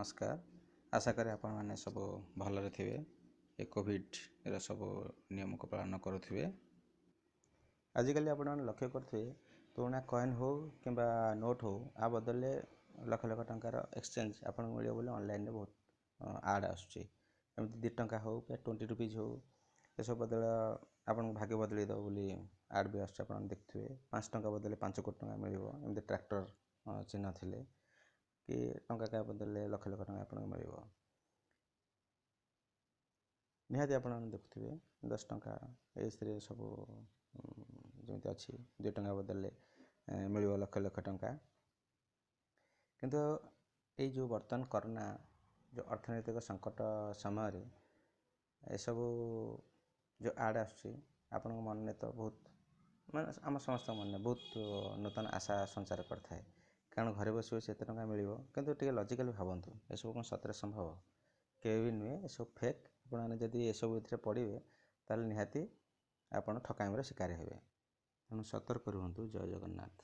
ନମସ୍କାର। ଆଶା କରେ ଆପଣମାନେ ସବୁ ଭଲରେ ଥିବେ, ଏ କୋଭିଡ଼ର ସବୁ ନିୟମକୁ ପାଳନ କରୁଥିବେ। ଆଜିକାଲି ଆପଣମାନେ ଲକ୍ଷ୍ୟ କରୁଥିବେ, ପୁରୁଣା କଏନ୍ ହେଉ କିମ୍ବା ନୋଟ୍ ହେଉ, ଆ ବଦଳରେ ଲକ୍ଷ ଲକ୍ଷ ଟଙ୍କାର ଏକ୍ସଚେଞ୍ଜ ଆପଣଙ୍କୁ ମିଳିବ ବୋଲି ଅନଲାଇନ୍ରେ ବହୁତ ଆଡ଼୍ ଆସୁଛି। ଏମିତି 2 ଟଙ୍କା ହେଉ କି 20 ରୁପିଜ୍ ହେଉ, ଏସବୁ ବଦଳ ଆପଣଙ୍କୁ ଭାଗ୍ୟ ବଦଳେଇ ଦେବ ବୋଲି ଆଡ଼୍ ବି ଆସୁଛି, ଆପଣ ଦେଖୁଥିବେ। 5 ଟଙ୍କା ବଦଳରେ 5 କୋଟି ଟଙ୍କା ମିଳିବ, ଏମିତି ଟ୍ରାକ୍ଟର ଚିହ୍ନ ଥିଲେ କି ଟଙ୍କାକିଆ ବଦଳରେ ଲକ୍ଷ ଲକ୍ଷ ଟଙ୍କା ଆପଣଙ୍କୁ ମିଳିବ। ନିହାତି ଆପଣମାନେ ଦେଖୁଥିବେ 10 ଟଙ୍କା ଏଥିରେ ସବୁ ଯେମିତି ଅଛି, 2 ଟଙ୍କା ବଦଳରେ ମିଳିବ ଲକ୍ଷ ଲକ୍ଷ ଟଙ୍କା। କିନ୍ତୁ ଏଇ ଯେଉଁ ବର୍ତ୍ତମାନ କରୋନା ଯେଉଁ ଅର୍ଥନୈତିକ ସଙ୍କଟ ସମୟରେ ଏସବୁ ଯେଉଁ ଆଡ଼୍ ଆସୁଛି, ଆପଣଙ୍କ ମନରେ ତ ବହୁତ, ମାନେ ଆମ ସମସ୍ତଙ୍କ ମନରେ ବହୁତ ନୂତନ ଆଶା ସଞ୍ଚାର କରିଥାଏ, କାରଣ ଘରେ ବସି ବସି ଏତେ ଟଙ୍କା ମିଳିବ। କିନ୍ତୁ ଟିକେ ଲଜିକାଲି ଭାବନ୍ତୁ, ଏସବୁ କ'ଣ ସତରେ ସମ୍ଭବ? କେବେ ବି ନୁହେଁ, ଏସବୁ ଫେକ୍। ଆପଣମାନେ ଯଦି ଏସବୁ ଏଥିରେ ପଡ଼ିବେ, ତାହେଲେ ନିହାତି ଆପଣ ଠକାମିର ଶିକାର ହେବେ। ତେଣୁ ସତର୍କ ରୁହନ୍ତୁ। ଜୟ ଜଗନ୍ନାଥ।